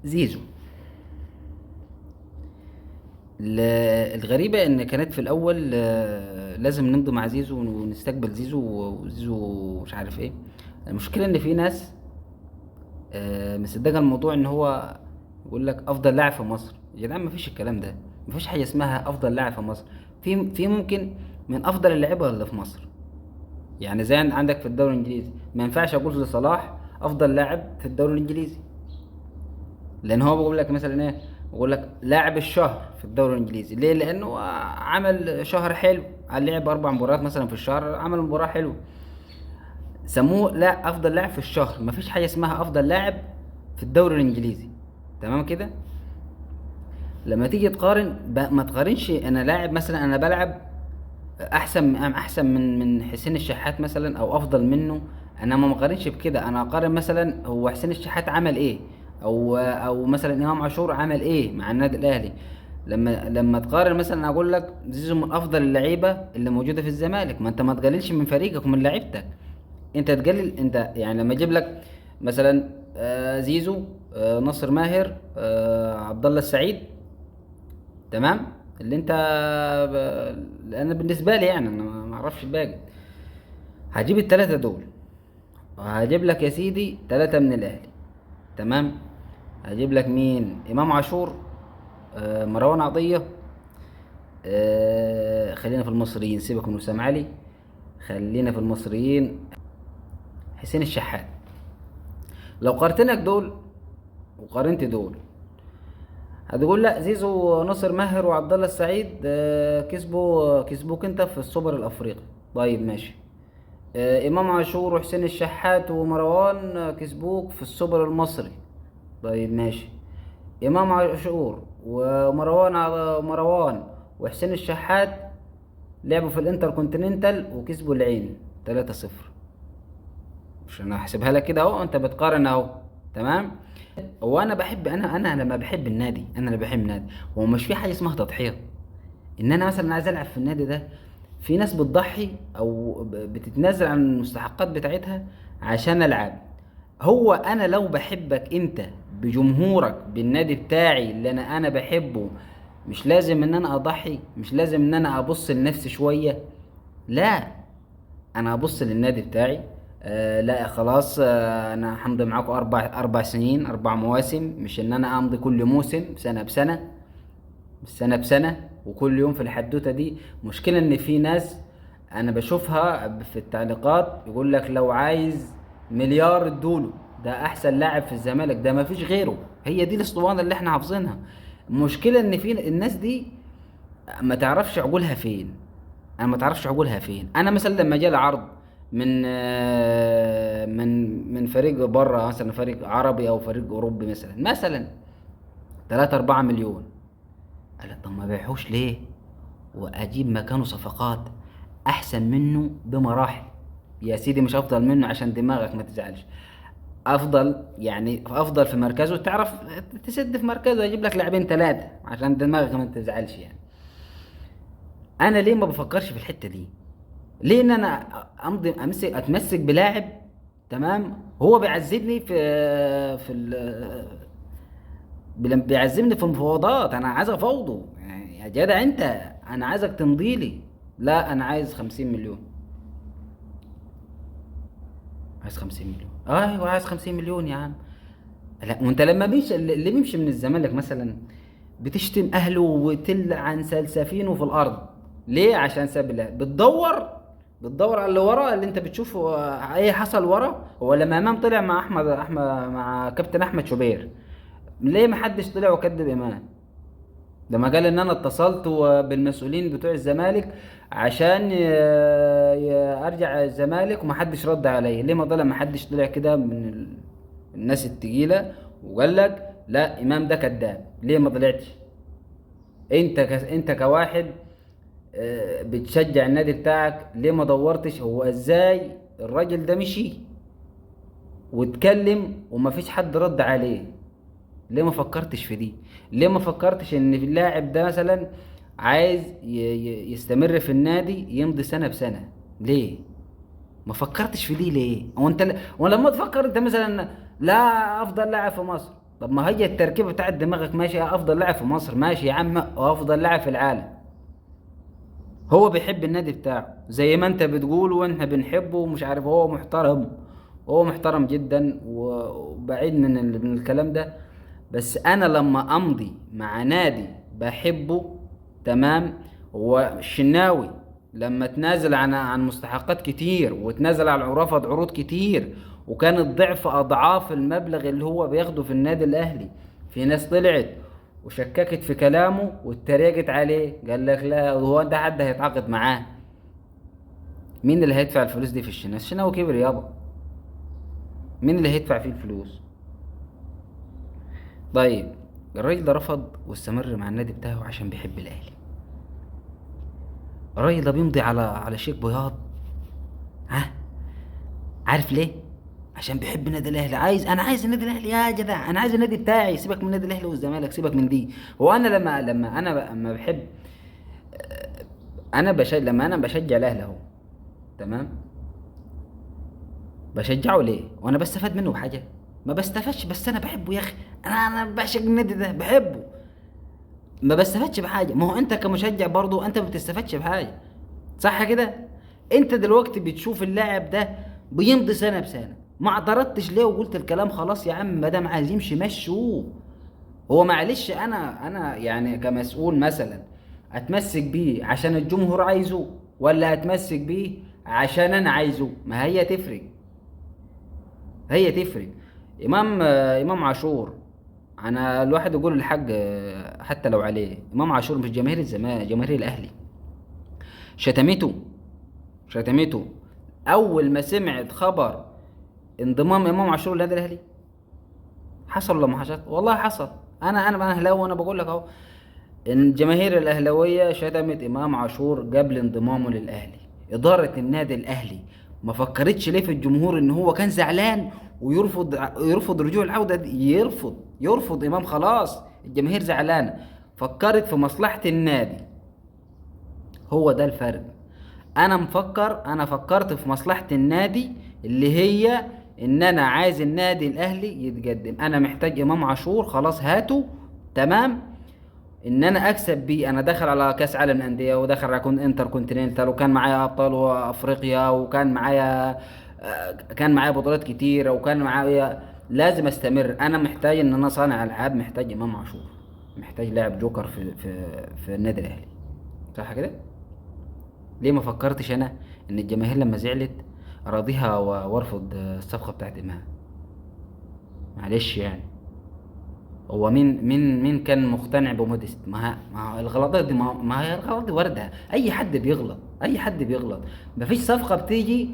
زيزو. الغريبة ان كانت في الاول، لازم نمضي مع زيزو ونستقبل زيزو وزيزو مش عارف ايه. المشكلة ان في ناس مصدقة الموضوع، ان هو يقول لك افضل لاعب في مصر. يا جدعان مفيش الكلام ده، مفيش حاجة اسمها افضل لاعب في مصر. في ممكن من افضل اللعيبة اللي في مصر، يعني زي عندك في الدوري الانجليزي ما ينفعش اقول لصلاح افضل لاعب في الدوري الانجليزي، لان هو بيقول لك مثلا ايه، بيقول لك لاعب الشهر في الدوري الانجليزي. ليه؟ لانه عمل شهر حلو، لعب 4 مباريات مثلا في الشهر، عمل مباراه حلوه، سموه لا افضل لاعب في الشهر. مفيش حاجه اسمها افضل لاعب في الدوري الانجليزي، تمام كده؟ لما تيجي تقارن ما تقارنش انا لاعب مثلا، انا بلعب احسن من حسين الشحات مثلا او افضل منه، انا ما مقارنش بكده. انا اقارن مثلا هو حسين الشحات عمل ايه، او مثلا امام عاشور عمل ايه مع النادي الاهلي. لما تقارن مثلا، اقول لك زيزو من افضل اللعيبه اللي موجوده في الزمالك، ما انت ما تقللش من فريقك ومن لعيبتك، انت تقلل انت يعني لما اجيب لك مثلا، زيزو، ناصر ماهر، عبد الله السعيد، تمام؟ اللي انت انا بالنسبه لي يعني انا ما اعرفش الباقي، هجيب الثلاثه دول، وهجيب لك يا سيدي 3 من الاهلي، تمام؟ هجيب لك مين؟ امام عاشور، مروان عطيه، خلينا في المصريين، سيبك من وسام علي، خلينا في المصريين، حسين الشحات. لو قارنتك دول وقارنت دول هتقول لا زيزو وناصر ماهر وعبد الله السعيد، كسبوك انت في السوبر الافريقي، طيب ماشي. امام عاشور وحسين الشحات ومروان، كسبوك في السوبر المصري، طيب ماشي. امام عاشور ومروان مروان وحسين الشحات لعبوا في الانتر كونتيننتال وكسبوا العين 3-0. مش انا هحسبها لك كده اهو، انت بتقارن اهو، تمام؟ هو انا بحب، انا لما بحب النادي، انا لما بحب النادي، هو مش في حاجه اسمها تضحيه، ان انا مثلا عايز العب في النادي ده، في ناس بتضحي او بتتنازل عن المستحقات بتاعتها عشان العب. هو انا لو بحبك انت بجمهورك بالنادي بتاعي اللي انا بحبه، مش لازم ان انا اضحي، مش لازم ان انا ابص لنفسي شويه، لا انا ابص للنادي بتاعي. لا خلاص، انا همضي معاكم 4 سنين، 4 مواسم، مش ان انا امضي كل موسم سنه بسنه، سنه بسنه، وكل يوم في الحدوته دي. مشكله ان في ناس انا بشوفها في التعليقات يقول لك لو عايز مليار ادوله، ده احسن لاعب في الزمالك، ده ما فيش غيره. هي دي الاسطوانه اللي احنا حافظينها. المشكله ان في الناس دي ما تعرفش عقولها فين، انا ما تعرفش عقولها فين. انا مثلا لما جالي عرض من فريق بره، مثلا فريق عربي او فريق اوروبي، مثلا 3-4 مليون، قال لك طب ما بيعوش ليه واجيب مكانه صفقات احسن منه بمراحل؟ يا سيدي مش افضل منه عشان دماغك ما تزعلش، افضل يعني افضل في مركزه، تعرف تسد في مركزه، اجيب لك لاعبين 3 عشان دماغك ما تزعلش. انا ليه ما بفكرش في الحته دي؟ ليه ان انا امضي امسك اتمسك بلاعب، تمام، هو بيعذبني في، في ال، بيعذبني في المفاوضات، انا عايز افاوضه يا جدع انت، انا عايزك تمضي لي، لا انا عايز 50 مليون، عايز 50 مليون، ايوه عايز 50 مليون يا عم. لا وانت لما بيمشي، اللي بيمشي من الزمالك مثلا بتشتم اهله وتلعن سلسفينه في الارض، ليه؟ عشان ساب الله. بتدور على اللي ورا، اللي انت بتشوفه ايه حصل ورا. هو لما امام طلع مع احمد، احمد مع كابتن احمد شوبير، ليه ما حدش طلع وكذب امام؟ لما قال ان انا اتصلت بالمسؤولين بتوع الزمالك عشان ارجع الزمالك وما حدش رد عليا، ليه ما طلع؟ ما حدش طلع كده من الناس التقيله وقال لك لا امام ده كذاب، ليه ما طلعتش؟ انت كواحد، بتشجع النادي بتاعك، ليه ما دورتش هو ازاي الراجل ده مشي واتكلم وما فيش حد رد عليه؟ ليه ما فكرتش في دي؟ ليه ما فكرتش ان اللاعب ده مثلا عايز يستمر في النادي يمضي سنة بسنة؟ ليه ما فكرتش في دي؟ ليه؟ هو انت ولما تفكر انت مثلا لا افضل لاعب في مصر، طب ما هي التركيبة بتاعت دماغك، ماشي افضل لاعب في مصر، ماشي يا عم افضل لاعب في العالم. هو بيحب النادي بتاعه زي ما انت بتقول واحنا بنحبه ومش عارف، هو محترم، هو محترم جدا وبعيد من الكلام ده. بس انا لما امضي مع نادي بحبه، تمام. والشناوي لما تنازل عن مستحقات كتير، وتنازل عن رفض عروض كتير، وكان الضعف اضعاف المبلغ اللي هو بياخده في النادي الاهلي، في ناس طلعت وشككت في كلامه واتريقت عليه، قال لك لا هو ده حد هيتعاقد معاه؟ مين اللي هيدفع الفلوس دي في الشناوي؟ الشناوي كبر يابا، مين اللي هيدفع فيه الفلوس؟ طيب الراجل ده رفض واستمر مع النادي بتاعه عشان بيحب الاهلي. الراجل ده بيمضي على شيك بياض، ها عارف ليه؟ عشان بيحب النادي الاهلي. انا عايز النادي الاهلي يا جدع، انا عايز النادي بتاعي، سيبك من النادي الاهلي والزمالك، سيبك من دي. هو انا لما انا لما بحب، انا لما انا بشجع الاهلي اهو، تمام، بشجعه ليه؟ وانا بستفاد منه بحاجة؟ ما بستفادش، بس انا بحبه يا اخي، انا بعشق النادي ده، بحبه، ما بستفادش بحاجة. ما هو انت كمشجع برضو انت ما بتستفادش بحاجة، صح كده؟ انت دلوقتي بتشوف اللاعب ده بيمضي سنة بسنة، ما اعترضتش ليه وقلت الكلام خلاص يا عم ما دام عايز يمشي مشوه. هو معلش انا يعني كمسؤول مثلا اتمسك بيه عشان الجمهور عايزه، ولا اتمسك بيه عشان انا عايزه؟ ما هي تفرق، هي تفرق. امام عاشور، انا الواحد يقول الحق حتى لو عليه، امام عاشور مش جماهير الزمالك، جماهير الاهلي شتمته اول ما سمعت خبر انضمام امام عاشور للنادي الاهلي. حصل ولا ما حصل؟ والله حصل. انا اهلاوي وانا بقول لك اهو، الجماهير الاهلاوية شتمت امام عاشور قبل انضمامه للاهلي. ادارة النادي الاهلي ما فكرتش ليه في الجمهور ان هو كان زعلان ويرفض رجوع العودة دي، يرفض امام، خلاص الجماهير زعلانة، فكرت في مصلحة النادي. هو ده الفرق. انا فكرت في مصلحة النادي اللي هي ان انا عايز النادي الاهلي يتقدم، انا محتاج امام عاشور، خلاص هاته، تمام، ان انا اكسب بيه. انا داخل على كاس عالم الاندية، وداخل على انتر كونتيننتال، وكان معايا ابطال افريقيا، وكان معايا كان معايا بطولات كتيرة، وكان معايا، لازم استمر. انا محتاج ان انا صانع العاب، محتاج امام عاشور، محتاج لاعب جوكر في النادي الاهلي، صح كده؟ ليه ما فكرتش انا ان الجماهير لما زعلت اراضيها وارفض الصفقة بتاعت امام؟ معلش يعني، هو مين كان مقتنع بموديست؟ ما الغلطات دي، ما هي الغلطات دي وارده، اي حد بيغلط، اي حد بيغلط. مفيش صفقة بتيجي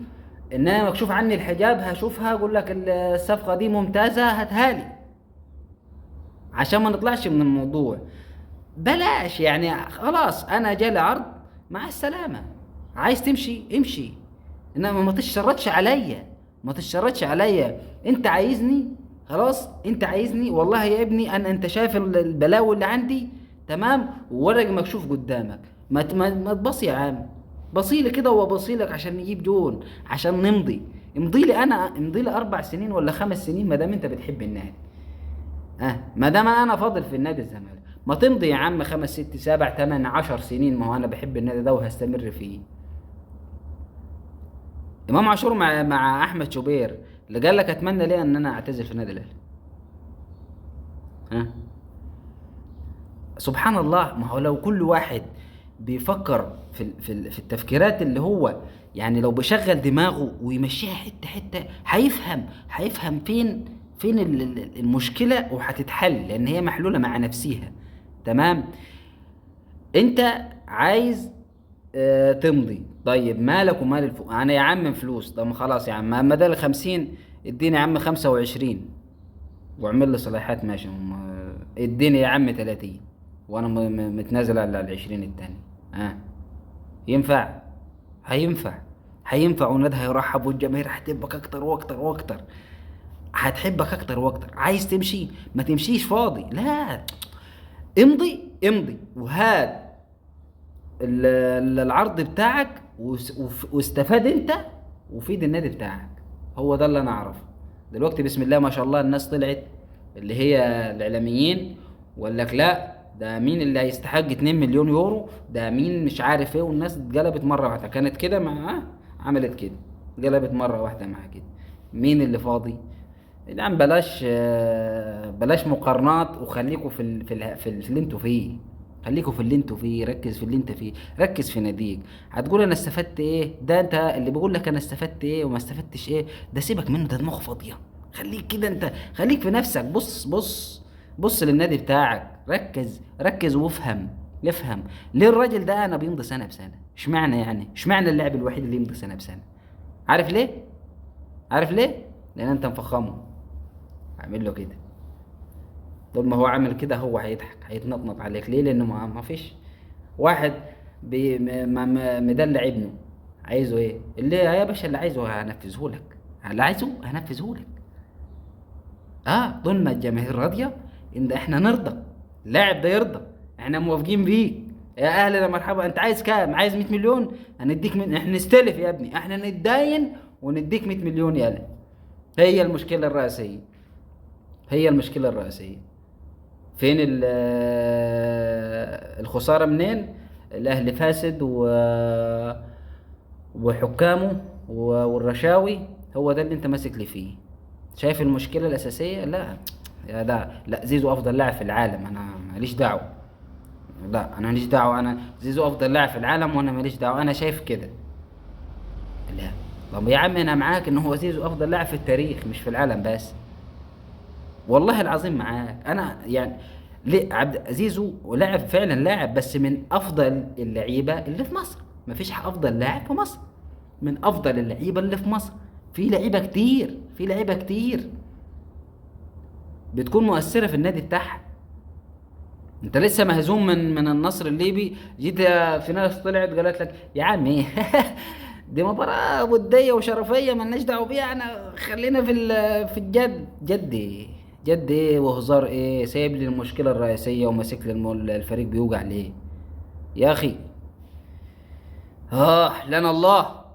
ان انا مكشوف عني الحجاب هشوفها اقول لك الصفقة دي ممتازة هاتها لي، عشان ما نطلعش من الموضوع. بلاش يعني، خلاص انا جالي عرض، مع السلامة، عايز تمشي امشي، انما ما تشرطش عليا، ما تشرطش عليا. انت عايزني خلاص، انت عايزني والله يا ابني، انت شايف البلاوي اللي عندي، تمام، وورق مكشوف قدامك، ما تبصي يا عم، بصيلي كده وبصيلك عشان نجيب جون، عشان نمضي. امضي لي انا، امضي لي 4 سنين ولا 5 سنين ما دام انت بتحب النادي، ما دام انا فاضل في النادي الزمالك، ما تمضي يا عم 5 6 7 8 10 سنين، ما هو انا بحب النادي ده وهستمر فيه. امام عاشور مع احمد شوبير اللي قال لك اتمنى ليه ان انا اعتزل في النادي الاهلي. ها سبحان الله. ما هو لو كل واحد بيفكر في التفكيرات اللي هو يعني لو بيشغل دماغه ويمشيها حتة حتة هيفهم فين المشكلة وهتتحل، لان هي محلولة مع نفسيها. تمام. انت عايز تمضي، طيب مالك ومال انا يا عم فلوس، طب خلاص يا عم، ما بدل 50 اديني يا عم 25 واعمل لي صلاحيات، ماشي، اديني يا عم 30 وانا متنازل على 20 التاني. ينفع؟ هينفع، والنادي هيرحب والجماهير هتحبك اكتر واكتر واكتر، هتحبك اكتر واكتر. عايز تمشي ما تمشيش فاضي، لا امضي وهات العرض بتاعك واستفاد انت وفيد النادي بتاعك. هو ده اللي انا اعرفه دلوقتي. بسم الله ما شاء الله الناس طلعت اللي هي الاعلاميين، وقال لك لا ده مين اللي هيستحق 2 مليون يورو، ده مين مش عارف ايه، والناس اتقلبت مرة واحدة. كانت كده مع عملت كده، قلبت مرة واحدة مع كده. مين اللي فاضي؟ نعم بلاش مقارنات، وخليكوا في اللي انتوا فيه، خليكوا في اللي انتوا فيه، ركز في اللي انت فيه، ركز في ناديك. هتقول انا استفدت ايه؟ ده انت اللي بيقول لك انا استفدت ايه وما استفدتش ايه، ده سيبك منه، ده دماغه فاضية. خليك كده انت، خليك في نفسك، بص بص بص للنادي بتاعك، ركز ركز وافهم، افهم ليه الراجل ده انا بيمضي سنة بسنة. اشمعنى يعني؟ اشمعنى اللاعب الوحيد اللي يمضي سنة بسنة؟ عارف ليه؟ عارف ليه؟ لان انت مفخمة، عامل له كده. طول ما هو عامل كده هو هيضحك، هيتنطنط عليك. ليه؟ لانه ما فيش واحد مدلع ابنه، عايزه ايه؟ اللي يا باشا اللي عايزه هنفذه لك، اللي عايزه هنفذه لك. طول ما الجماهير راضية ان احنا نرضى، اللاعب ده يرضى، احنا موافقين بيك يا اهلا مرحبا. انت عايز كام؟ عايز 100 مليون؟ هنديك احنا نستلف يا ابني، احنا نتداين ونديك 100 مليون. يالا. هي المشكلة الرئيسية، هي المشكلة الرئيسية. فين الخسارة؟ منين؟ الأهلي فاسد وحكامه والرشاوي، هو ده اللي انت ماسك لي فيه. شايف المشكلة الأساسية؟ لا يا ده، لا زيزو أفضل لاعب في العالم، أنا ماليش دعوة، لا أنا ماليش دعوة، أنا زيزو أفضل لاعب في العالم وأنا ماليش دعوة، أنا شايف كده. لا طب يا عم أنا معاك إن هو زيزو أفضل لاعب في التاريخ مش في العالم بس، والله العظيم معاك أنا. يعني ليه عبد زيزو لاعب فعلا لاعب، بس من أفضل اللعيبة اللي في مصر، مفيش أفضل لاعب في مصر، من أفضل اللعيبة اللي في مصر. في لعيبة كتير، في لعيبة كتير بتكون مؤثرة في النادي بتاعها. انت لسه مهزوم من النصر الليبي، جيت في ناس طلعت قالت لك يا عمي دي مباراة ودية وشرفية مالناش دعوة بيها، انا خلينا في الجد. جد ايه؟ جد ايه وهزار ايه؟ سايب لي المشكلة الرئيسية وماسك لي الفريق بيوجع ليه يا اخي؟ لنا الله.